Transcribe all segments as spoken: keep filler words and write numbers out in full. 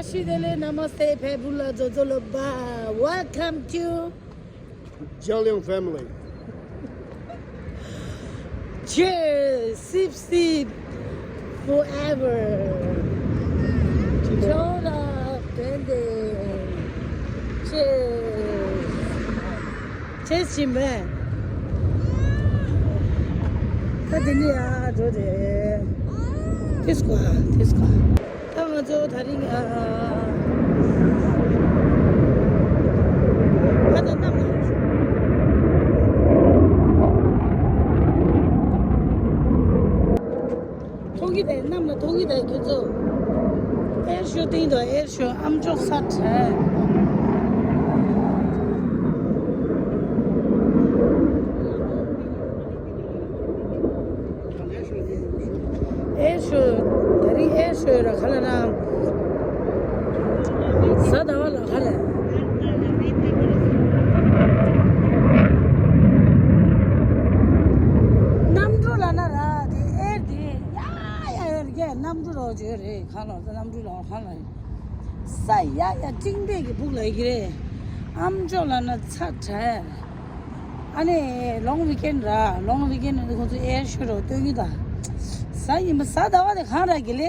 Chidele namaste, Pebula Zozoloba. Welcome to Jalion family. Cheers, sip, sip, forever. Chora, tende. Cheers. Cheers, chimbe. Tadini ya, jode. Tiska, tiska. ད་ང་ཚོ་དེ་རིང་ཨ་ཨ་ད་གནམ་ལ་མཐོང་གི་དེ་གནམ་ལ་མཐོང་གི་དེ་ཁྱོད་ཚོ། ཨེར་ཤོ་སྟེང་དུ་ཨེར་ཤོ་ཨམ་ཅོག་ས་བྲལ། ཨེར་ཤོ། དེ་རིང་ཨེར་ཤོ་ཡོད་ར་ག་ལ་རང་། གཟའ་ཟླ་བ་ལ་ག་རེ། གནམ་གྲུ་ལ་ན་ར་དེ་ཨེར་དེ་ཡ་ཡ་ཡོད་རེད། གནམ་གྲུ་རོགས་བྱོས་རེད། གང་ལ་གནམ་གྲུ་ལ་གང་ལ་ས་ཡ་ཡ་ཀྲིང་པེ་གི་སྦུག་ལ་ཡི་གི་རེད། ཨམ་ཅོག་ལ་ན་ཚ་དྲ། ཨ་ནི་long weekend ར། long weekend ནི་ཁོ་ཚོ་ཨེར་ཤོ་རོ་སྟོན་གི་ད། གཟའ་ཉི་མ་གཟའ་ཟླ་བ་དེ་གང་ར་གི་ལེ།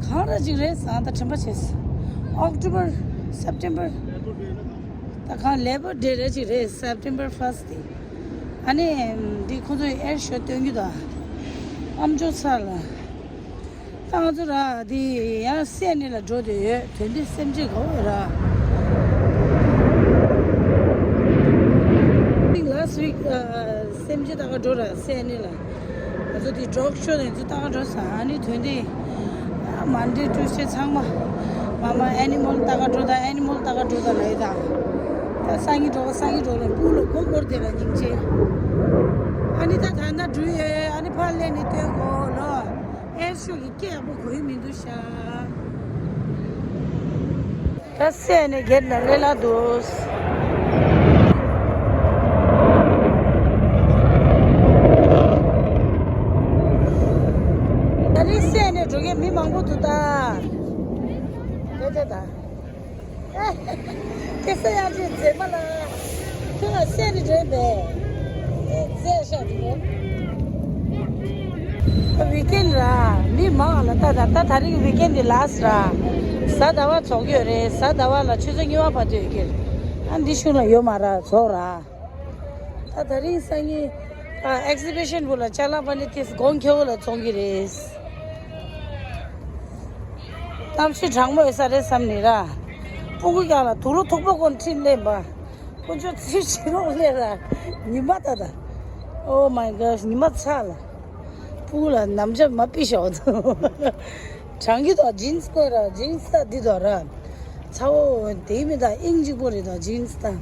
གང་ར་ཅིག་རེད། གཟའ་ཟླ་དྲན་པ་བྱས། October, September ད་གང་Labor Day རེད་ཅིག་རེད། September first དེ། ཨ་ནི་འདི་ཁོ་ཚོ་ཨེར་ཤོ་སྟོན་གི་ད། ཨམ་ཅོག་ས་ལ། ད་ང་ཚོ་ར་དེ་ཡང་སེ་ནི་ལ་འགྲོ་དེ་ཡོད། དོན་དེ་སེམས་ཅན་ག་བོ་ར། Last week སེམས་ཅན་ད་ག་འགྲོ་ར་སེ་ནི་ལ། ང་ཚོ་དེ་ཌོག་ཤོ་ནས་ཚོ་ད་ག་འགྲོ་ས། ཨ་ནི་དོན་དེ་Monday Tuesday ཚང་མ་མ་མ་ཨེ་ནི་མོལ་ད་ག་འགྲོ་ད། ཨེ་ནི་མོལ་ད་ག་འགྲོ་ད་ལ་ཡི་ད། ད་སང་ཉིན་འགྲོ་ག་སང་ཉིན་འགྲོ་ལ་སྤུ་ལ་གོ་གོར་དེ་ལ་སྙིང་རྗེ། ཨ་ནི་ད་ད་ན་འགྲུལ་ཡོད། ཨ་ནི་ཕར་ལས་ནི་སྟོན་གོ་ལོ། ཨེ་ཤོ་གི་སྐད་ཡག་པོ་གོ་ཡི་མི་འདུག་ཤག་ད་སེ་ནས་སྒེར་ནས་ལས་ལ་འདུག་ད་རིང་སེ་ནས་འགྲོ་མཁན་མི་མང་པོ་འདུག་ད། དེ་དེ་ད། ཁེ་ས་ཡར་ཅིག་མཛེས་མ་ལ། ཁྱོད་ལ་སེ་ནི་འདྲེན་པས། ཨེ་མཛེས་ཤག་འདུག་ད་ཝིག་ཨེན་ར། མི་མང་ལ་ད་ད་ད་ད་རིང་ཝིག་ཨེན་འདི་ལཱསི་ར། གཟའ་ཟླ་བ་ཚོགས་ཡོད་རེད། གཟའ་ཟླ་བ་ལ་ཆུ་ཚོད་གཉིས་པ་བར་དུ་ཡོད་ཀྱི་རེད། ཨ་འདི་གཞུང་ལ་ཡོད་མ་ར་ཚོགས་ར། ད་ད་རིང་སང་ཉིན་ཨ་ཨེག་ཟི་བི་ཤན་བུ་ལ་ཅ་ལག་པ་ནི་ཏིས་གོང་ཁེ་བོ་ལ་བཙོང་གི་རེད། གཏམ་ཤི་གྲང་མོ་ཡོད་ས་རེད་བསམ་ནི་ར། སྤུ་གུ་ཀྱང་ལ་དུག་ལོག་མཐུག་པོ་ཀོན་ཁྲིད་ལེན་པ། ཀོན་ཅོ་ཚིག་ཤི་རོགས་ལེ་ར། ཉི་མ་ད་ད། Oh my gosh ཉི་མ་ཚ་ལ། སྤུ་གུ་ལ་ནམ་ཇ་མ་པི་ཤོག་དང་། གྲང་གི་དོ་ཇིན་སི་ཀོ་ར། ཇིན་སི་ད་འདི་དོ་ར། ཚ་བོ་དེ་མི་ད་ཨིང་གཅིག་པོ་རེད་དོ་ཇིན་སི་ད།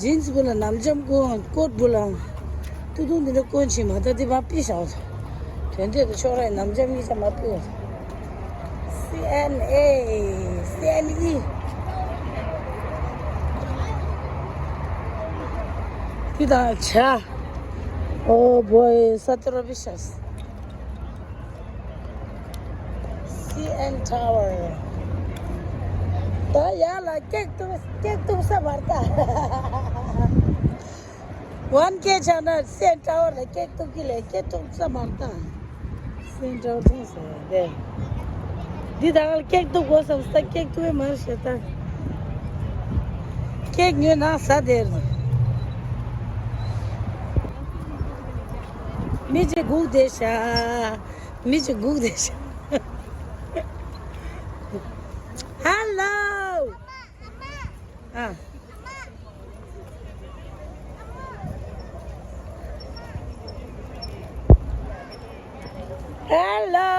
ཇིན་སི་བུ་ལ་ནམ་ཇམ་ཀོ་ཀོད་བུ་ལ། ཏུ་ཏུ་འདི་ལ་ཀོན་ཆི་མ་ད་འདི་མ་པི་ཤོག་དོན་དེ་དུ་ཆོག་ར་ནམ་ཇམ་གཉིས་ཆ་མ་པི་ཡོད། སི་ཨེན་ཨེ། སི་ཨེན་ཨི། འདི་དང་ཇ། Oh boy ས་ཏོ་རོ་པི་ཤ། སི་ཨེན་ཊ་ཝར། ད་ཡར་ལ་སྐྱེག་ཏུ་སྐྱེག་ཏུ་ས་མར་ད། ཝན་ཀེ་ཆ་ན་སི་ཨེན་ཊ་ཝར་ལ་སྐྱེག་ཏུ་གི་ལ་སྐྱེག་ཏུ་ས་མར་ད། སི་ཨེན་ཊ་ཝར་ཐོང་ས་དེ། འདི་ད་ག་ལ་སྐྱེག་ཏུ་གོ་ས་ས་སྐྱེག་ཏུ་མར་ཤེ་ད། སྐྱེག་ཉོས་ན་ས་དེར། མི་ཅིག་སྒུག་བསྡད་ཤག་མི་ཅིག་སྒུག་བསྡད་ཤག Hello ཨ། Hello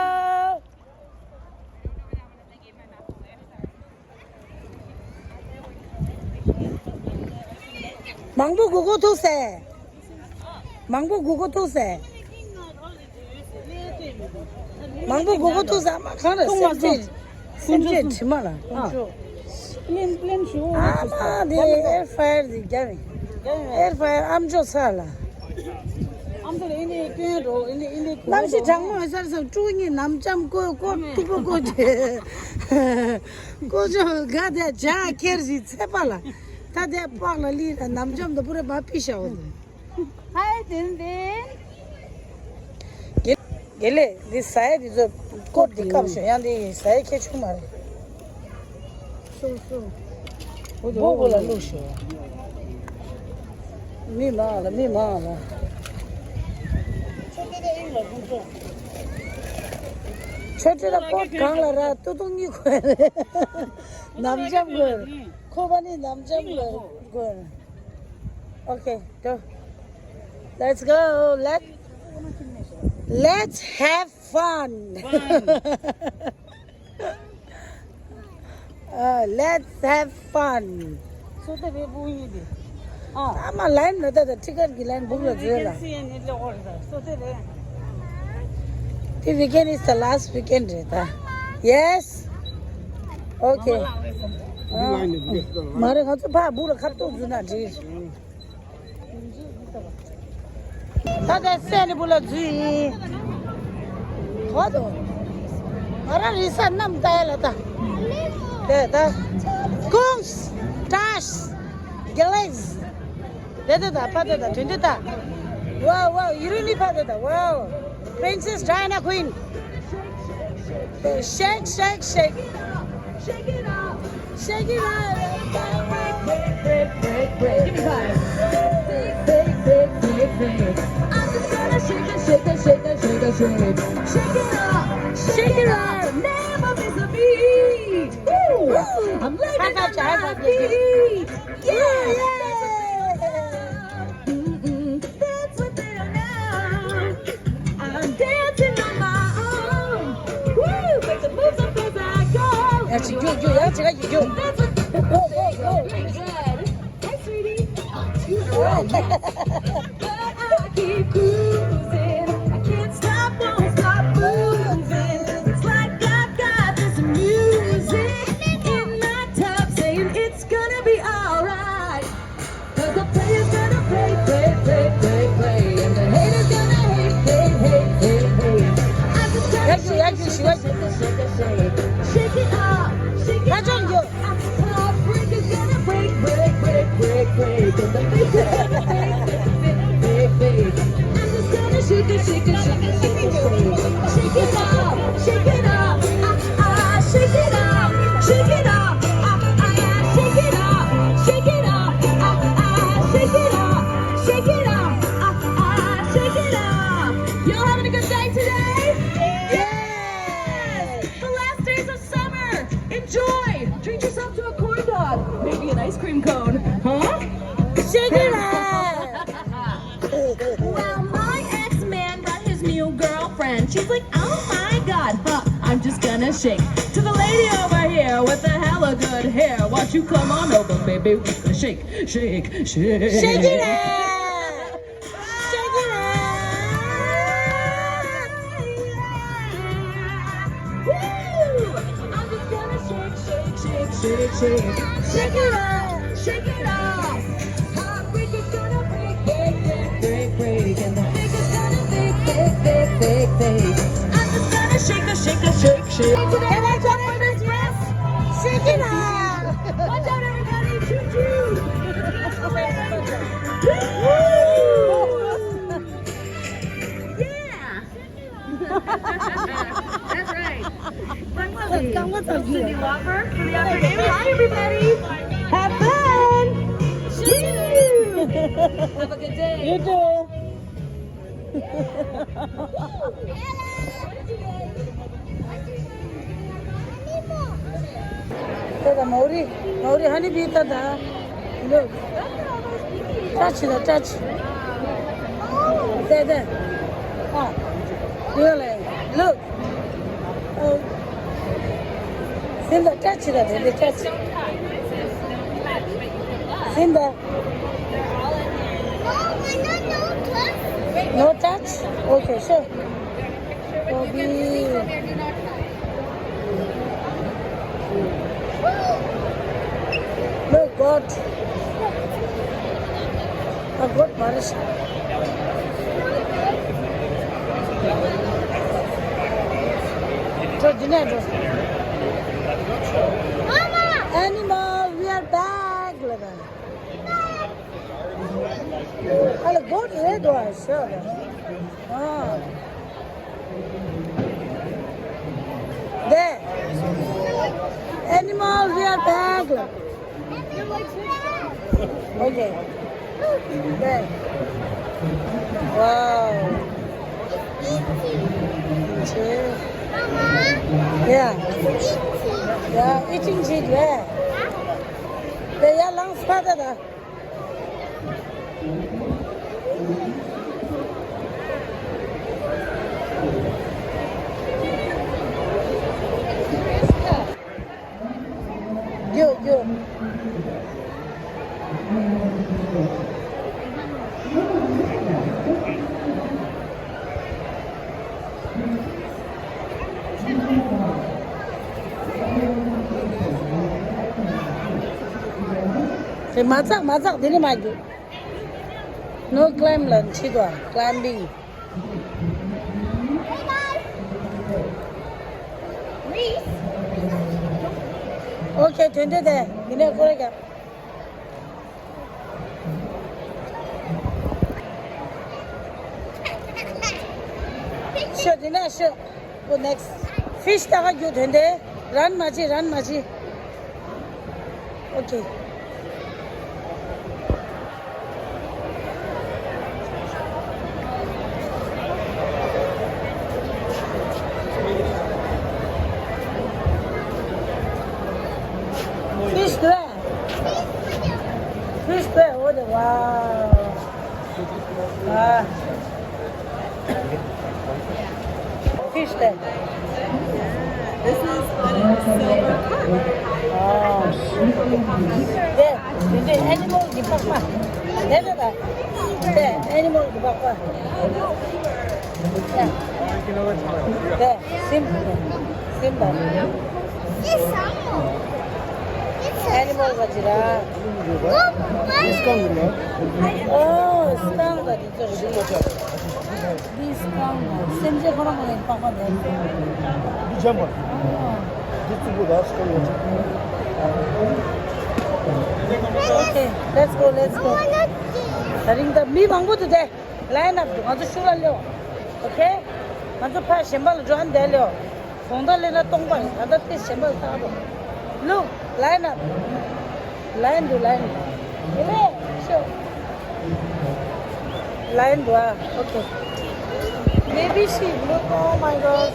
མང་པོ་སྒུག་དགོས་ཐུག་སེ། མང་པོ་སྒུག་དགོས་ཐུག་སེ། མང་པོ་སྒུག་དགོས་ཐུག་སེ། ཨ་མ་གང་རེད་སེམས་ཅན། སེམས་ཅན་དྲི་མ་ལ། ཨ་མ་དེ་ཨེར་ཕ་ཡར་དེ་རྒྱབ་ཡིན། ཨེར་ཕ་ཡར་ཨམ་ཅོག་ཚར་ལ། གནམ་གཤིས་གྲང་མོ་ཡོད་ས་རེད་ཟེར། ཕྲུ་གུ་གཉིས་ནམ་ལྕམ་བསྐོས། ཁོ་ཐུག་པོ་བསྐོས་ཏེ། ཁོ་ཚོ་ག་དེ་ཇ་ཁྱེར་ཞིག་ཚད་པ་ལ། ད་དེ་པགས་ལ་ལི་ལ་ནམ་ལྕམ་དང་པུ་རེ་མ་ཕི་ཤ་འོ། ཧའི་ཏིན་ཏིན། དགེ་ལེགས། འདི་ཟ་ཡ་འདི་ཚོ་ཀོ་འདི་སྐམ་ཤོག་ཡང་འདི་ཟ་ཡ་ཁྱད་ཆུང་མ་རེད། སོ་སོ། སྦུག་སྦུག་ལ་བླུགས་ཤོག་མི་མང་ལ་མི་མང་ལ། ཆོས་ཁྲི་ལ་ཀོ་གང་ལ་ར་ཏུ་ཏུ་གཉིས་ཁོ་ནམ་ལྕམ་དགོས། ཁོ་པ་ནི་ནམ་ལྕམ་དགོས། Okay, go. Let's go. Let, let's have fun. Uh, let's have fun. So the way we did. Ah, I'm a line, not the ticket, the line, book, the drill. So the way. The weekend is the last weekend, right? Yes. Okay. Mare, how to pa bula kap to zuna ji. ད་ལྟ་སེ་ནི་བུ་ལ་འཛུལ་ཡིན། གོ་དོ། ང་རང་རི་ས་གནམ་ལྟ་ཡ་ལ་ད། དེ་ད། ཀོང་། ཏྲས། ག་ལེགས། དེ་དེ་ད་ཕ་དེ་ད་དོན་དེ་ད། Wow, wow, you really ཕ་དེ་ད། Wow, Princess Diana Queen. Shake, shake, shake. Shake it up. Shake it up. Break, break, break, break, break. Give me five. Break, break, break, break. I'm just gonna shake it, shake it, shake it, shake it, shake it. Shake it up. Shake it up. Never miss a beat. Woo. I'm living on my feet. Yeah. Mm-mm. Dance with me now. I'm dancing on my own. Woo! Make the moves up as I go. ཡ་ཅིག་རྒྱུག་རྒྱུག་ཡ་ཅིག་རྒྱུག་རྒྱུག Go, go, go. Hey, sweetie. But I keep cruising. I can't stop, won't stop moving. It's like I've got this music in my top saying it's gonna be alright. 'Cause the players gonna play, play, play, play, play, and the haters gonna hate, hate, hate, hate, hate. I'm just gonna shake it, shake it, shake it, shake it, shake it. Shake it up, shake it up. I'm the heartbreaker's gonna break, break, break, break, break, and the haters gonna fake, fake, fake, fake, fake. I'm just gonna shake it, shake it, shake it, shake it, shake it. Shake it up, shake it up, ah, ah, shake it up, shake it up, ah, ah, shake it up, shake it up, ah, ah, shake it up, shake it up, ah, ah, shake it up. Y'all having a good day today? Yes! The last days of summer. Enjoy. Treat yourself to a corn dog, maybe an ice cream cone, huh? Shake it up. Well, my ex-man brought his new girlfriend. She's like, oh my God, huh? I'm just gonna shake. To the lady over here with the hella good hair, won't you come on over, baby? We can shake, shake, shake. Shake it up. Shake it up. Woo! I'm just gonna shake, shake, shake, shake, shake. Shake it up, shake it up. Heartbreak is gonna break, break, break, break, break. And the fake is gonna fake, fake, fake, fake, fake. I'm just gonna shake, a shake, a shake, shake. Can I jump for this dress? Shake it up. Watch out, everybody. Choo choo. Woo! Yeah. That's right. Fun loving. Cindy Lauper for the afternoon. Hi, everybody. Have fun. Woo! Have a good day. You too. ད་ད་མོ་རི་མོ་རི་ཧ་ནི་བི་ད་ད། Look. Touch the touch. ད་ད། ཨ། Really. Look. Oh. Simba, touch the baby, touch. Simba. No touch? Okay, sure. Kobe. Look, God. I got Paris. འགྲོ། འདི་ནས་འགྲོ། Animal, we are back. ལབ་པ། ཨ་ལ། གོ་རེད་དོ། ཨ་ཤོ་ལ། ཨ། There. Animal, we are back. Okay. There. Wow. Kimchi. Yeah. Yeah, eating it, yeah. They are long spotted. རྒྱུགས། རྒྱུགས། དེ་མ་ཚག་མ་ཚག་དེ་ནི་མ་རྒྱུགས། No climb ལ་ཁྲིད་དོ། Climbing. Okay, དོན་དེ་དེ་ཡིན་ནས་ཁོ་རེ་རྒྱབ། ཤོ་དེ་ན་ཤོ། Go next. Fish ལྟ་ག་རྒྱུགས། དོན་དེ་run མ་བྱེད། Run མ་བྱེད། Okay. Fish དེ། Fish དེ། འོ་དེ། Wow. ཨ། Fish དེ། This is a silver carp. ཨ། དེ། དེ་དེ་animal གི་པགས་པ། དེ་དེ་དེ། དེ་animal གི་པགས་པ། དེ། དེ། Simba། Simba། Animal ག་ཅི་ར། ཨོ། skunk ག་དེ་ཚོ་རེད། འདི་skunk། སེམས་ཅན་ཁོ་རང་ཁོ་རང་གི་པགས་པ་རེད། འདི་འཇམ་པ། འདི་རྩུབ་པོ་དང་skunk ཡོད་ཅིག Okay, let's go, let's go. ད་རིང་ད་མི་མང་པོ་འདུག་སྟེ། Line up འདུག་ང་ཚོ་ཤུགས་ལ་སླེབས། Okay? ང་ཚོ་ཕར་གཞན་པ་ལ་འགྲོ། ཨ་འདིར་སླེབས། གོང་ད་སླེབས་ན་སྟོང་པ་རེད། ད་ལྟ་དེ་གཞན་པ་ལ་ལྟ་རོགས། Look, line up. Line འདུག line. དེ་ལས་ཤོག Line འདུག་ཨ། Okay. Baby sheep, look, oh my God.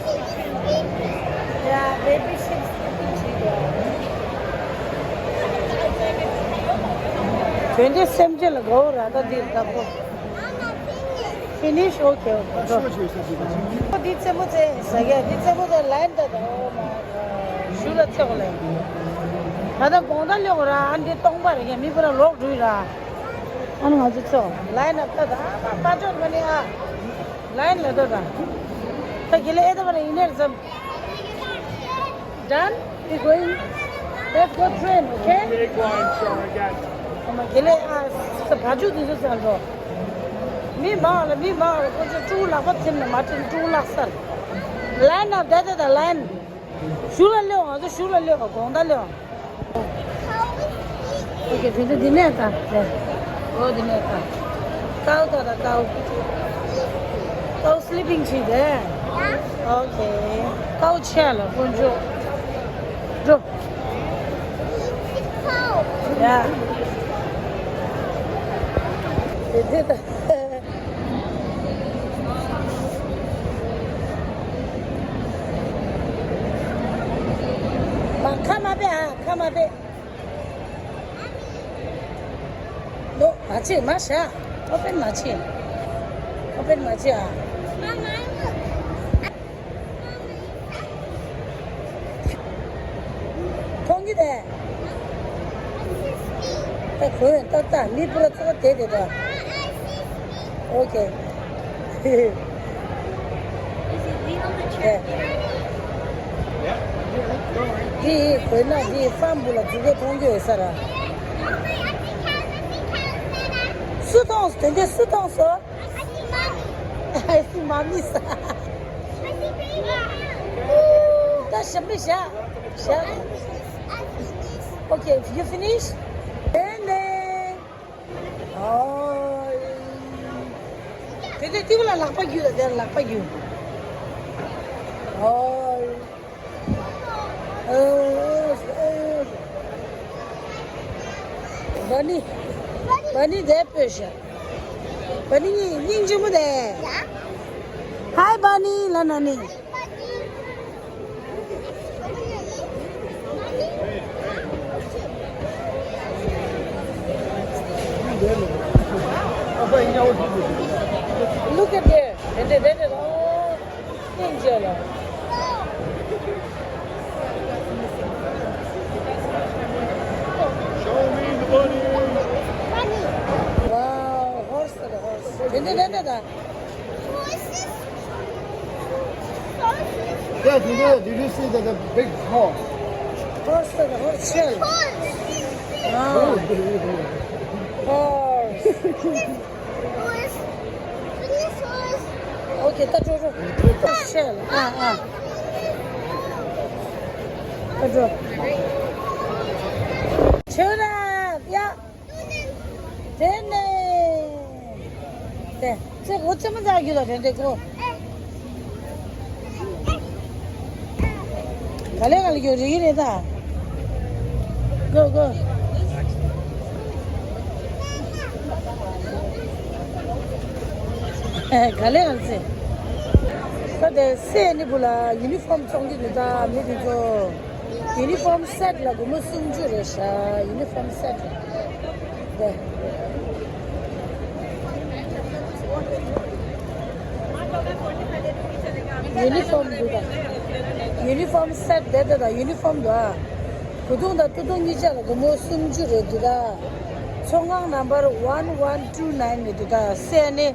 Yeah, baby sheep. དོན་དེ་སེམས་ཅན་ལ་དགའ་བོ་ར། ད་འདིར་ལྟ་གོ། Finish, okay, okay, go. འདི་རྩེད་མོ་རྩེ་ཟ་གི། འདི་རྩེད་མོ་རྩེ། Line ད་ད། Oh my God. ཤུགས་ལ་རྩེ་གོ་ལེ། ད་ལྟ་གོང་ད་སླེབས་གོ་ར། ཨ་འདི་སྟོང་པ་རེད། མི་པུ་ར་ལོག་འགྲོ་ཡི་ར། ཨ་ནི་ང་ཚོ་རྩེ་གོ། Line up ད་ད། ཨ་པ་ཅོར་མ་ནི་ཨ། Line ལ་ད་ད། ད་གི་ལེ་ཨེ་ད་བ་ནི་ཡིན་ནེར་ཙམ། Done? We going? Let's go train, okay? Big line, sure, again. ཨ་མ་དགེ་ལེགས། ཨ་ས་བ་ཇུ་དེ་ཚོ་ཟ་འགྲོ། མི་མང་ལ། མི་མང་ལ། ཁོ་ཚོ་ཀྲུའུ་ལག་པ་ཐིམ་ནས་མ་ཐིམ། ཀྲུའུ་ལག་སར། Line up, ད་ད་ད། Line. ཤུགས་ལ་སླེབས། ང་ཚོ་ཤུགས་ལ་སླེབས། གོང་ད་སླེབས། Okay, དེ་ཚོ་འདི་ནས་ད། ཨོ་འདི་ནས་ད། ཀའོ་ད་ད་ཀའོ། ཀའོ་sleeping བྱེད་དེ། Okay. ཀའོ་ཆེ་ལ་དཀོན་མཆོག་འགྲོ། ཡ། དེ་དེ་ད། མ་ཁ་མ་པེ་ཨ། ཁ་མ་པེ། ནོ། མ་བྱེད། མ་བྱ། Open མ་བྱེད། Open མ་བྱེད་ཨ། མཐོང་གི་རེད། ད་གོ་ཡོང་ཏག་ཏག་མི་པུ་ར་ཚོ་དེ་དེ་འདྲ། Okay. འདི་གོ་ན་འདི་ཧྥམ་བུ་ལ་འཛུགས་གི་མཐོང་གི་ཡོད་ས་ར། སུ་མཐོང་སོང་། དེ་འདྲ་སུ་མཐོང་སོང་། I see mommy. I see mommy. I see baby. Ooh. ཞབས་མི་བཞག་བཞག Okay, you finish? དེ་ནས། ཨོ། དེ་ནས་ཏི་གུ་ལ་ལག་པ་རྒྱུ་ལ་དེ་ལ་ལག་པ་རྒྱུ། ཨོ། ཨོ། ཨོ། བ་ནི། བ་ནི་དེ་སྤོས་ཤ། བ་ནི་སྙིང་རྗེ་མོ་དེ། Hi Bunny ལ་ན་ནི། Look at there. They did it all. Angela. Show me the bunny. Wow, horse, the horse. They did it. Yes, you know, did you see that the big horse? Horse, the horse shell. Horse. Wow. Horse. Okay, touch, touch, touch. Shell. Ah, ah. Touch. Shut up. Yeah. དེ་ནས། དེ། ཚེ་གོ་ཚེ་མ་འཛག་རྒྱུ་ལ་དེ་འདྲ་གོ། ག་ལེ་ག་ལེ་རྒྱུ་རེད་རེད་ད། གོ་གོ། ག་ལེ་ག་ལེ་ཚེ། ད་དེ་སེ་ནི་བུ་ལ་ཡུ་ནི་ཧྥོམ་བཙོང་གི་འདུག་ད་མི་དེ་ཚོ། ཡུ་ནི་ཧྥོམ་སེཊ་ལ་སྒོར་མོ་སུམ་ཅུ་རེད་ཤག་ཡུ་ནི་ཧྥོམ་སེཊ་ལ། དེ། ཡུ་ནི་ཧྥོམ་འདུག་ད། ཡུ་ནི་ཧྥོམ་སེཊ་དེ་དེ་ད་ཡུ་ནི་ཧྥོམ་འདུག་ཨ། གོས་ཐུང་དང་སྟོད་ཐུང་གཉིས་ཆ་ལ་སྒོར་མོ་སུམ་ཅུ་རེད་འདུག་ད། ཚོང་ཁང་ནམ་བར་ཝན་ཝན་ཊུ་ནའིན་ནས་འདུག་ད་སེ་ནི།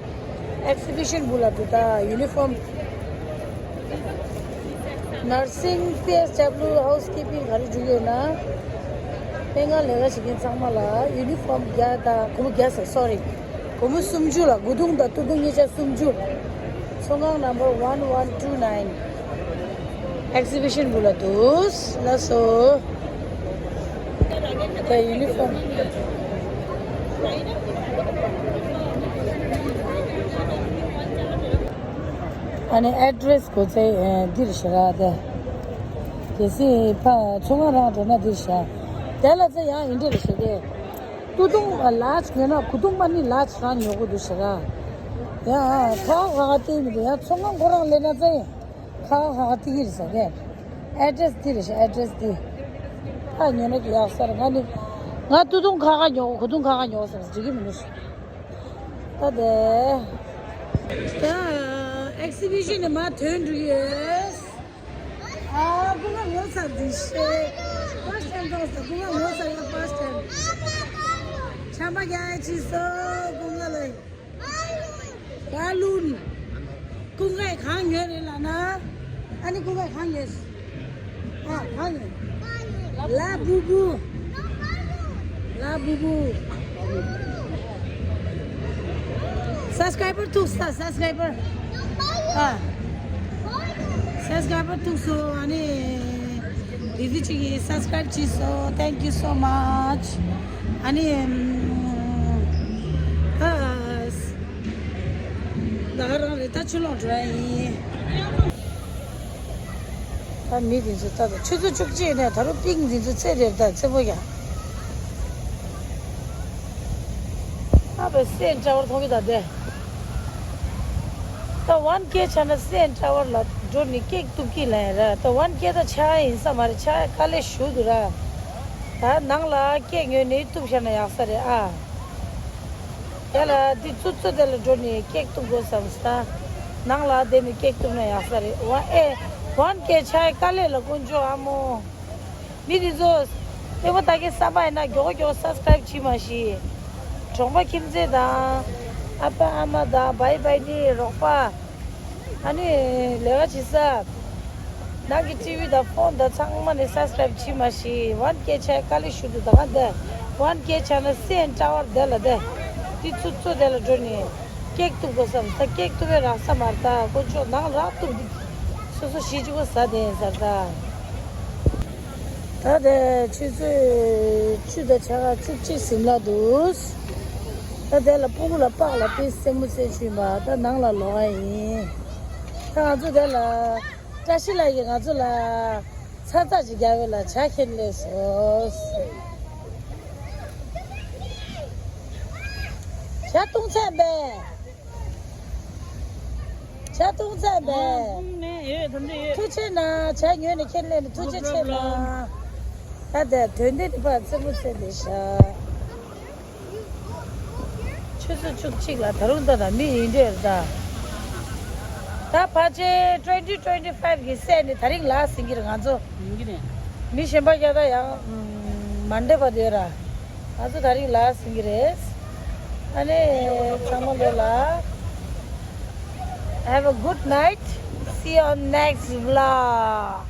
ཨེག་སི་བི་ཤན་བུ་ལ་འདུག་ད་ཡུ་ནི་ཧྥོམ། ནར་སིང་པི་ཨེས་ཌབ་ལུ་ཧའུ་སི་ཀིབ་པིང་ག་རེ་འཇུག་ཡོད་ན། དཔེ་ང་ལས་ཀ་བྱེད་མཁན་ཚང་མ་ལ་ཡུ་ནི་ཧྥོམ་བརྒྱ་དང་སྒོར་མོ་བརྒྱ་ཟེར་སོ་རི། སྒོར་མོ་སུམ་ཅུ་ལ་གོས་ཐུང་དང་སྟོད་ཐུང་གཉིས་ཆ་སུམ་ཅུ། ཚོང་ཁང་ནམ་བར་ཝན་ཝན་ཊུ་ནའིན། ཨེག་སི་བི་ཤན་བུ་ལ་འདུག་ལ་སོ། ད་ཡུ་ནི་ཧྥོམ། ཨ་ནི་ཨེ་ཌི་རེ་སི་གོ་ཚེ་འདིར་ཤི་ར་དེ། གལ་སྲིད་ཕ་ཚོང་ཁང་རང་འགྲོ་ན་འདིར་ཤ། དེ་ལ་ཚེ་ཡང་ཨིན་འདྲ་རེ་ཤི་དེ། སྟོད་ཐུང་ལ་ཇི་ཉོ་ན་གོས་ཐུང་མ་ནི་ལ་ཇི་རང་ཉོ་དགོས་འདུག་ཤི་ར། ཡང་ཁ་ཁ་ཁ་སྟེར་མི་འདུག་ཡང་ཚོང་ཁང་ཁོ་རང་ལས་ན་ཚེ། ཁ་ཁ་ཁ་ཏི་གི་རེད་ཟེར་གས། ཨེ་ཌི་རེ་སི་འདི་རེད་ཤག་ཨེ་ཌི་རེ་སི་འདི། ཁ་ཉོ་ན་ཡག་ས་རེད། ང་ནི། ང་སྟོད་ཐུང་ཁ་ཁ་ཉོ་གོ་གོས་ཐུང་ཁ་ཁ་ཉོ་གོ་ཟེར་འགྲིག་གི་མི་འདུག་ད་དེ། ད་ཨེག་སི་བི་ཤན་ནས་མར་ཐོན་འགྲོ་གི་ཡོད། ཨ་སྐུ་ངལ་ངོ་ཚ་འདི་ཤེས། ཕར་སྟོན་ཐོག་ས་སྐུ་ངལ་ངོ་ཚ་ཡོད་ཕར་སྟོན། ཆམ་པ་རྒྱག་ཡ་ཕྱིན་སོང་སྐུ་ངལ་ལ། བ་ལུན། ཀུན་དགའ་གང་ཉོས་རེད་ལབ་ན། ཨ་ནི་ཀུན་དགའ་གང་ཉོས། ཨ་གང་ཉོས། ལ་བུ་བུ། ལ་བུ་བུ། སབ་སི་ཀ་རའི་བར་ཐུག་ས་སབ་སི་ཀ་རའི་བར། ཨ། སབ་སི་ཀ་རའི་བར་ཐུག་སོང་ཨ་ནི། དེ་དུས་གཅིག་གིས་སབ་སི་ཀ་རའིབ་བྱས་སོང་། Thank you so much. ཨ་ནི། ཨ། ད་ག་རང་རེད། ད་ཕྱི་ལོགས་འགྲོ་ཡ་ཡིན། ད་མི་འདི་ཚོ་ད་ད་ཆུ་ཚོད་བཅུ་གཅིག་ནས་ད་རུང་པིང་འདི་ཚོ་ཚེ་རེར་ད་ཚེ་པོ་ཡ། ཨ་བས་སེ་ཊ་ཝར་མཐོང་གི་ད་དེ། ད་ཝན་ཀེ་ཆགས་ན་སེ་ཊ་ཝར་ལ་འགྲོ་ནི་ཀེག་གཏུབ་ཀྱི་ལ་ཡ་ར། ད་ཝན་ཀེ་ད་ཆགས་ཡིན་ས་མ་རེད། ཆགས་དཀའ་ལས་ཞུ་འདུག་ར། ད་ནང་ལ་ཀེག་ཉོས་ནི་གཏུབ་བཞག་ན་ཡག་ས་རེད་ཨ། དེ་ལ་འདི་ཙུ་ཙུ་དེ་ལ་འགྲོ་ནས་ཀེག་གཏུབ་དགོས་བསམ་སྟ། ནང་ལ་བསྡད་ནས་ཀེག་གཏུབ་ན་ཡག་ས་རེད། ཝན་ཨེ། ཝན་ཀེ་ཆགས་དཀའ་ལས་ལ་དཀོན་མཆོག་ཨ་མོ། མི་འདི་ཚོ། ལྟད་མོ་ལྟ་མཁན་བསམ་པ་ཡིན་ན་མགྱོགས་མགྱོགས་སབ་སི་ཀ་རའིབ་བྱེད་མ་ཤེས། གྲོང་པ་ཁྱིམ་མཚེས་དང་། ཨ་ཕ་ཨ་མ་དང་བྷའི་བྷའི་ནི་རོགས་པ། ཨ་ནི་ལས་ཀ་བྱེད་ས། ནང་གི་ཊི་ཝི་དང་ཕོན་དང་ཚང་མ་ནས་སབ་སི་ཀ་རའིབ་བྱེད་མ་ཤེས། ཝན་ཀེ་ཆགས་དཀའ་ལས་ཞུ་འདུག་ད་ག་འདི། ཝན་ཀེ་ཆགས་ན་སེ་ཊ་ཝར་དེ་ལ་དེ། འདི་ཙུ་ཙུ་དེ་ལ་འགྲོ་ནས། ཀེག་གཏུབ་དགོས་བསམ་ད་ཀེག་གཏུབ་པའི་རག་ས་མ་རེད་ད། དཀོན་མཆོག་ནང་རག་གཏུབ་འདི། སོ་སོ་ཤི་ཅི་གོ་ཟ་དེ་ཡིན་ཟེར་ད། ད་དེ་ཆུ་ཚོད་བཅུ་དང་ཕྱེད་ཀ་བཅུ་གཅིག་ཟིན་ལ་འདུག་ད་དེ་ལ་སྤུ་གུ་ལ་པགས་ལ་ཏི་སེན་མོ་སེ་ཆུ་མ་ད་ནང་ལ་ལོག་ཨ་ཡིན། ད་ང་ཚོ་དེ་ལ་བཀྲ་ཤིས་ལགས་ཀྱིས་ང་ཚོ་ལ་ཚ་ཚ་ཅིག་རྒྱག་ཡོད་ལ་ཇ་ཁྱེར་སླེབས་སོང་། ཇ་བཏུང་ཚར་པས། ཇ་བཏུང་ཚར་པས། ཨ་ཡོད་དམ་འདྲ་ཡོད། ཐུགས་རྗེ་གནང་། ཇ་ཉོས་ནས་ཁྱེར་སླེབས་ནས་ཐུགས་རྗེ་ཆེ་གནང་། ད་ལྟ་དོན་ལྡན་ནི་ཕར་རྩེད་མོ་རྩེ་བསྡད་ཤག་ཆུ་ཚོད་བཅུ་གཅིག་ལ་ད་རུང་ད་ད་མི་ཡིན་འདྲ་ད། ད་ཕལ་ཆེར་twenty twenty five གི་སྲས་ནི་ད་རིང་ལ་ཟིན་གྱི་རེད་ང་ཚོ། ཡིན་གྱི་རེད། མི་གཞན་པ་རྒྱ་ད་ཡང་མ་འདྲེས་པ་དེ་ར། ང་ཚོ་ད་རིང་ལ་ཟིན་གྱི་རེད། ཨ་ནི་ཚང་མ་ལོ་ལ། Have a good night. See you on next vlog.